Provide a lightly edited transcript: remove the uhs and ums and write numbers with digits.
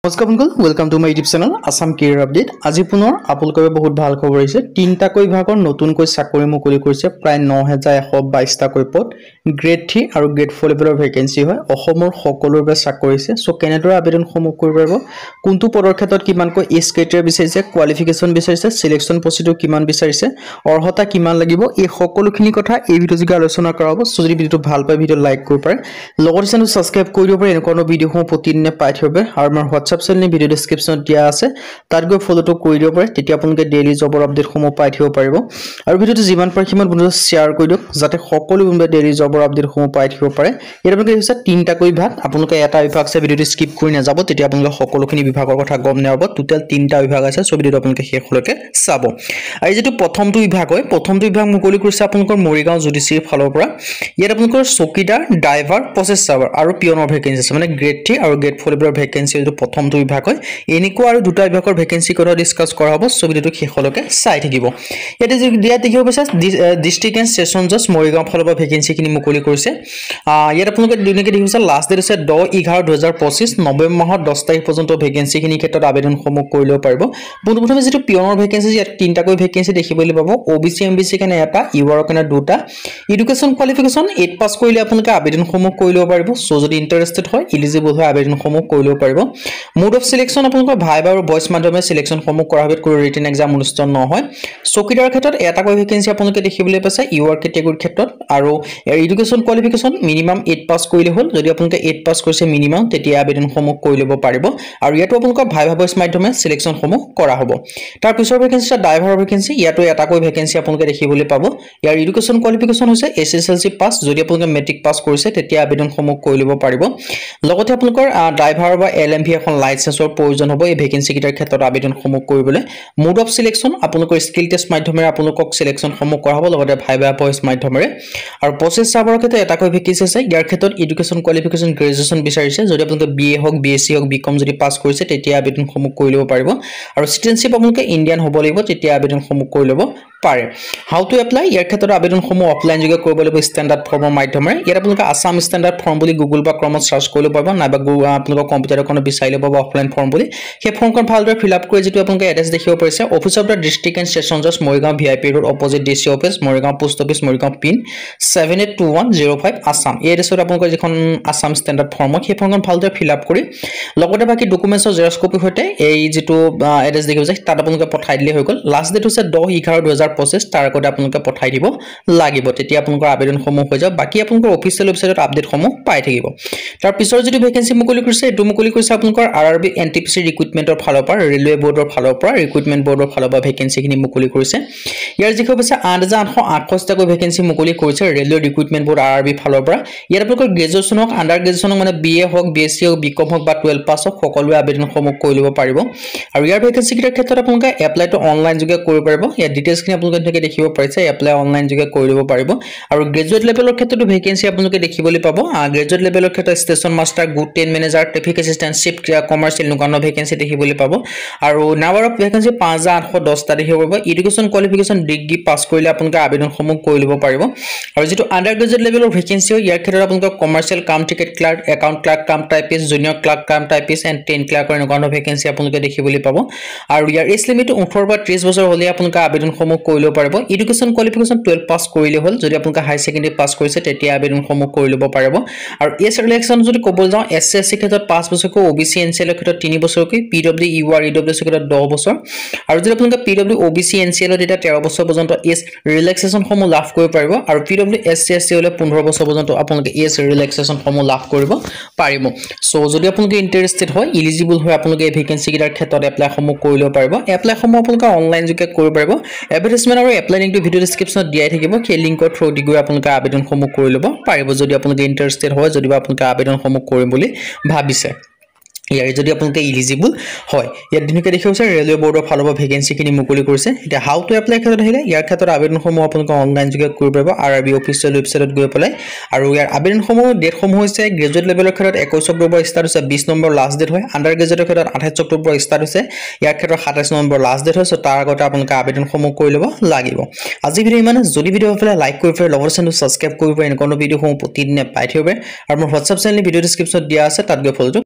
নমস্কাৰ বন্ধুসকল, welcome to my YouTube channel Assam Career Update। আজি পুনৰ আপোনালোকৰ বাবে বহুত ভাল খবৰ আহিছে। তিনিটাকৈ বিভাগৰ নতুনকৈ চাকৰি মুকলি কৰিছে, প্ৰায় 9122টাকৈ পদ। গ্ৰেড 3 আৰু গ্ৰেড 4 লেভেলৰ ভেকেঞ্চি হয়। অসমৰ সকলোৰে বাবে চাকৰি আছে। চ' কেনেদৰে আবেদনসমূহ কৰিব পাৰিব, কোনটো পদৰ ক্ষেত্ৰত কিমানকৈ এজ ক্ৰাইটেৰিয়া বিচাৰিছে, কোৱালিফিকেশ্যন বিচাৰিছে, চিলেকশ্যন প্ৰচিডিউৰ কিমান বিচাৰিছে, অৰ্হতা কিমান লাগিব, এই সকলোখিনি কথা এই ভিডিঅ' যোগে আলোচনা কৰা হ'ব। চ' যদি ভিডিঅ'টো ভাল পায়, ভিডিঅ' লাইক কৰিব পাৰে, লগতে চেনেলটো ছাবস্ক্ৰাইব কৰি দিব পাৰে এনেকুৱা ধৰণৰ ভিডিঅ'সমূহ প্ৰতিদিনে পাই থাকিব বাবে। আৰু আমাৰ হোৱাটছআপ চেনেল ভিডিঅ' ডিছক্ৰিপশ্যনত দিয়া আছে, তাত গৈ ফ'ল'টো কৰি দিব পাৰে। তেতিয়া আপোনালোকে ডেইলি জবৰ আপডেটসমূহ পাই থাকিব পাৰিব। আৰু ভিডিঅ'টো যিমান পাৰে সিমান বন্ধু শ্বেয়াৰ কৰি দিয়ক, যাতে সকলো বন্ধুৱে ডেইলি জবৰ আপডেটসমূহ পাই থাকিব পাৰে। ইয়াত আপোনালোকে দেখিছে তিনিটাকৈ বিভাগ। আপোনালোকে এটা বিভাগ চাই ভিডিঅ'টো স্কিপ কৰি নাযাব, তেতিয়া আপোনালোকে সকলোখিনি বিভাগৰ কথা গম নাপাব। টোটেল তিনিটা বিভাগ আছে। চ' ভিডিঅ'টো আপোনালোকে শেষলৈকে চাব। আৰু যিটো প্ৰথমটো বিভাগ হয়, প্ৰথমটো বিভাগ মুকলি কৰিছে আপোনালোকৰ মৰিগাঁও জুডিচিয়াৰীৰ ফালৰ পৰা। ইয়াত আপোনালোকৰ চকীদাৰ, ড্ৰাইভাৰ, প্ৰচেছ চাৰ্ভাৰ আৰু পিয়নৰ ভেকেঞ্চি আছে, মানে গ্ৰেড 3 আৰু গ্ৰেড 4 লেভেলৰ ভেকেঞ্চি। যিটো প্ৰথমটো বিভাগ হয়, এনেকুৱা আৰু দুটা বিভাগৰ ভেকেঞ্চি কথা ডিছকাছ কৰা হ'ব। চ' ভিডিঅ'টো শেষলৈকে চাই থাকিব। ইয়াতে ইয়াত দেখিব পাইছে, ডিষ্ট্ৰিক্ট এণ্ড ছেশ্যন জাজ, মৰিগাঁও ফালৰ পৰা ভেকেঞ্চিখিনি মুকলি কৰিছে। ইয়াত আপোনালোকে ধুনীয়াকৈ দেখিছে, লাষ্ট ডেট হৈছে 10/11/2025। নৱেম্বৰ মাহৰ 10 তাৰিখ পৰ্যন্ত ভেকেঞ্চিখিনিৰ ক্ষেত্ৰত আবেদনসমূহ কৰি ল'ব পাৰিব। পোনপ্ৰথমে যিটো পিয়নৰ ভেকেঞ্চি, ইয়াত তিনিটাকৈ ভেকেঞ্চি দেখিবলৈ পাব। অ' বি চি, এম বি চিৰ কাৰণে এটা, ইউ আৰৰ কাৰণে দুটা। এডুকেশ্যন কোৱালিফিকেশ্যন 8 পাছ কৰিলে আপোনালোকে আবেদনসমূহ কৰি ল'ব পাৰিব। চ' যদি ইণ্টাৰেষ্টেড হয়, ইলিজিবল হয়, আবেদনসমূহ কৰি ল'ব পাৰিব। মোড অফ চিলেকশ্যন আপোনালোকৰ ভাইভা আৰু ভইচ মাধ্যমেৰে চিলেকশ্যনসমূহ কৰা হ'ব, কোনো ৰিটেন এক্সাম অনুষ্ঠিত নহয়। চকীদাৰৰ ক্ষেত্ৰত এটাকৈ ভেকেঞ্চি আপোনালোকে দেখিবলৈ পাইছে ইউ আৰ কেটেগৰীৰ ক্ষেত্ৰত। আৰু ইয়াৰ এডুকেশ্যন কোৱালিফিকেশ্যন মিনিমাম 8 পাছ কৰিলে হ'ল। যদি আপোনালোকে 8 পাছ কৰিছে মিনিমাম, তেতিয়া আবেদনসমূহ কৰি ল'ব পাৰিব। আৰু ইয়াতো আপোনালোকৰ ভাইভা ভইচ মাধ্যমে চিলেকশ্যনসমূহ কৰা হ'ব। তাৰ পিছৰ ভেকেঞ্চি ড্ৰাইভাৰৰ ভেকেঞ্চি। ইয়াতো এটাকৈ ভেকেঞ্চি আপোনালোকে দেখিবলৈ পাব। ইয়াৰ এডুকেশ্যন কোৱালিফিকেশ্যন হৈছে এইচএছএলচি পাছ। যদি আপোনালোকে মেট্ৰিক পাছ কৰিছে, তেতিয়া আবেদনসমূহ কৰি ল'ব পাৰিব। লগতে আপোনালোকৰ ড্ৰাইভাৰ বা এলএমভি এখন লাইচেঞ্চৰ প্ৰয়োজন হ'ব এই ভেকেঞ্চিকেইটাৰ ক্ষেত্ৰত আবেদনসমূহ কৰিবলৈ। মোড অফ চিলেকশ্যন আপোনালোকৰ স্কিল টেষ্ট মাধ্যমেৰে আপোনালোকক চিলেকশ্যনসমূহ কৰা হ'ব, লগতে ভাইভা ভইচ মাধ্যমেৰে। আৰু প্ৰচেছ চাৰ্ভাৰৰ ক্ষেত্ৰত এটাকৈ ভেকেঞ্চি আছে। ইয়াৰ ক্ষেত্ৰত এডুকেশ্যন কোৱালিফিকেশ্যন গ্ৰেজুৱেশ্যন বিচাৰিছে। যদি আপোনালোকে বি এ হওক, বি এছ চি হওক, বি কম যদি পাছ কৰিছে, তেতিয়া আবেদনসমূহ কৰি ল'ব পাৰিব। আৰু চিটিজেনশ্বিপ আপোনালোকে ইণ্ডিয়ান হ'ব লাগিব, তেতিয়া আবেদনসমূহ কৰি ল'ব পাৰে। How to apply? ইয়াৰ ক্ষেত্ৰত আবেদনসমূহ অফলাইন যোগে কৰিব লাগিব ষ্টেণ্ডাৰ্ড ফৰ্মৰ মাধ্যমেৰে। ইয়াত আপোনালোকে আছাম ষ্টেণ্ডাৰ্ড ফৰ্ম বুলি গুগল বা ক্ৰমত চাৰ্চ কৰিব পাৰিব, নাইবা আপোনালোকৰ কম্পিউটাৰ দোকানত বিচাৰি ল'ব অফলাইন ফৰ্ম বুলি। সেই ফৰ্মখন ভালদৰে ফিল আপ কৰি যিটো আপোনালোকে এড্ৰেছ দেখিব পাৰিছে, Office of the District and Session Judge, Morigaon VIP Road, opposite DC office, Morigaon Post Office, Morigaon, PIN 782105, Assam। এই এড্ৰেছত আপোনালোকৰ যিখন আছাম ষ্টেণ্ডাৰ্ড ফৰ্ম হয়, সেই ফৰ্মখন ভালদৰে ফিল আপ কৰি লগতে বাকী ডকুমেণ্টছৰ জেৰক্স কপিৰ সৈতে এই যিটো এড্ৰেছ দেখিব যায়, তাত আপোনালোকে পঠাই দিলেই হৈ গ'ল। লাষ্ট ডেট হৈছে 10/11/2025। তাৰ আগতে আপোনালোকে পঠাই দিব লাগিব, তেতিয়া আপোনালোকৰ আবেদনসমূহ হৈ যাব। বাকী আপোনালোকৰ অফিচিয়েল ৱেবছাইটত আপডেটসমূহ পাই থাকিব। তাৰ পিছৰ যিটো ভেকেঞ্চি মুকলি কৰিছে, এইটো মুকলি কৰিছে আপোনালোকৰ আৰআৰবি এনটিপিচি ৰিক্ৰুইটমেণ্টৰ ফালৰ পৰা, ৰেলৱে বৰ্ডৰ ফালৰ পৰা, ৰিক্ৰুইটমেণ্ট বৰ্ডৰ ফালৰ পৰা ভেকেঞ্চিখিনি মুকলি কৰিছে। ইয়াৰ যি হৈছে, 8868টাকৈ ভেকেঞ্চি মুকলি কৰিছে ৰেলৱে ৰিক্ৰুইটমেণ্ট বৰ্ড আৰআৰবি ফালৰ পৰা। ইয়াত আপোনালোকৰ গ্ৰেজুৱেশ্যন হওক, আণ্ডাৰ গ্ৰেজুৱেশ্যন হওক, মানে বি এ হওক, বি এছ চি হওক, বি কম হওক বা 12 পাছ হওক, সকলোৱে আবেদনসমূহ কৰি ল'ব পাৰিব। আৰু ইয়াৰ ভেকেঞ্চিকেইটাৰ ক্ষেত্ৰত আপোনালোকে এপ্লাইটো অনলাইন যোগে কৰিব পাৰিব। ইয়াৰ ডিটেইলছখিনি আপোনালোকে ধুনীয়াকৈ দেখিব পাৰিছে। এপ্লাই অনলাইন যোগে কৰি ল'ব পাৰিব। আৰু গ্ৰেজুৱেট লেভেলৰ ক্ষেত্ৰতো ভেকেঞ্চি আপোনালোকে দেখিবলৈ পাব। গ্ৰেজুৱেট লেভেলৰ ক্ষেত্ৰত station master, goods train manager, traffic assistant, chief commercial, এনেকুৱা ভেকেঞ্চি দেখিবলৈ পাব। আৰু নাম্বাৰ অফ ভেকেঞ্চি 5810টা দেখিব পাৰিব। এডুকেশ্যন কোৱালিফিকেশ্যন ডিগ্ৰী পাছ কৰিলে আপোনালোকে আবেদনসমূহ কৰি ল'ব পাৰিব। আৰু যিটো আণ্ডাৰ গ্ৰেজুৱেট লেভেলৰ ভেকেঞ্চি হয়, ইয়াৰ ক্ষেত্ৰত আপোনালোকৰ commercial cum ticket clerk, account clerk cum typist, junior clerk cum typist and train ক্লাৰ্কৰ এনেকুৱা ধৰণৰ ভেকেঞ্চি আপোনালোকে দেখিবলৈ পাব। আৰু ইয়াৰ এজ লিমিটটো 18ৰ পৰা 30 বছৰ হ'লে আপোনালোকে আবেদনসমূহ কৰি ল'ব পাৰিব। এডুকেশ্যন কোৱালিফিকেশ্যন 12 পাছ কৰিলে হ'ল। যদি আপোনালোকে হায়াৰ ছেকেণ্ডেৰী পাছ কৰিছে, তেতিয়া আবেদনসমূহ কৰি ল'ব পাৰিব। আৰু এজ ৰিলেক্সন যদি ক'বলৈ যাওঁ, এছ চি, এছ টিৰ ক্ষেত্ৰত 5 বছৰকৈ, O' B C, N C এলৰ ক্ষেত্ৰত 3 বছৰকৈ, P W, U R, E W এছৰ ক্ষেত্ৰত 10 বছৰ। আৰু যদি আপোনালোকে P W, O' B C, N C এলত, তেতিয়া 13 বছৰ পৰ্যন্ত এজ ৰিলেক্সেশ্যনসমূহ লাভ কৰিব পাৰিব। আৰু P W, S C, S T হ'লে 15 বছৰ পৰ্যন্ত আপোনালোকে এজ ৰিলেক্সেশ্যনসমূহ লাভ কৰিব পাৰিব। চ' যদি আপোনালোকে ইণ্টাৰেষ্টেড হয়, ইলিজিবল হয়, আপোনালোকে এই ভেকেঞ্চিকেইটাৰ ক্ষেত্ৰত এপ্লাইসমূহ কৰি ল'ব পাৰিব। এপ্লাইসমূহ আপোনালোকে অনলাইন যোগে কৰিব পাৰিব। এডভাৰটাইজমেণ্ট আৰু এপ্লাই লিংকটো ভিডিঅ' ডিছক্ৰিপশ্যনত দিয়াই থাকিব। সেই লিংকৰ থ্ৰু দি গৈ আপোনালোকে আবেদনসমূহ কৰি ল'ব পাৰিব, যদি আপোনালোকে ইণ্টাৰেষ্টেড হয়, যদি বা আপোনালোকে আবেদনসমূহ কৰিম বুলি ভাবিছে, ইয়াৰ যদি আপোনালোকে ইলিজিবল হয়। ইয়াত ধুনীয়াকৈ দেখিব, ৰেলৱে বৰ্ডৰ ফালৰ পৰা ভেকেঞ্চিখিনি মুকলি কৰিছে। এতিয়া how to apply ক্ষেত্ৰত আহিলে, ইয়াৰ ক্ষেত্ৰত আবেদনসমূহ আপোনালোকে অনলাইন যোগে কৰিব পাৰিব আৰআৰবি অফিচিয়েল ৱেবছাইটত গৈ পেলাই। আৰু ইয়াৰ আবেদনসমূহ ডেটসমূহ হৈছে, গ্ৰেজুৱেট লেভেলৰ ক্ষেত্ৰত 21 অক্টোবৰ ষ্টাৰ্ট হৈছে, 20 নম্বৰ লাষ্ট ডেট হয়। আণ্ডাৰ গ্ৰেজুৱেটৰ ক্ষেত্ৰত 28 অক্টোবৰ ষ্টাৰ্ট হৈছে, ইয়াৰ ক্ষেত্ৰত 27 নম্বৰ লাষ্ট ডেট হয়। চ' তাৰ আগতে আপোনালোকে আবেদনসমূহ কৰি ল'ব লাগিব। আজি ভিডিঅ' ইমানে। যদি ভিডিঅ' ভাল পালে, লাইক কৰিব পাৰে, লগতে চেনেলটো ছাবস্ক্ৰাইব কৰিব পাৰে, এনেকুৱা ভিডিঅ'সমূহ প্ৰতিদিনে পাই থাকিব পাৰে। আৰু মোৰ হোৱাটছআপ চেনেল ভিডিঅ' ডিছক্ৰিপশ্যনত দিয়া আছে, তাত গৈ ফ'ল'টো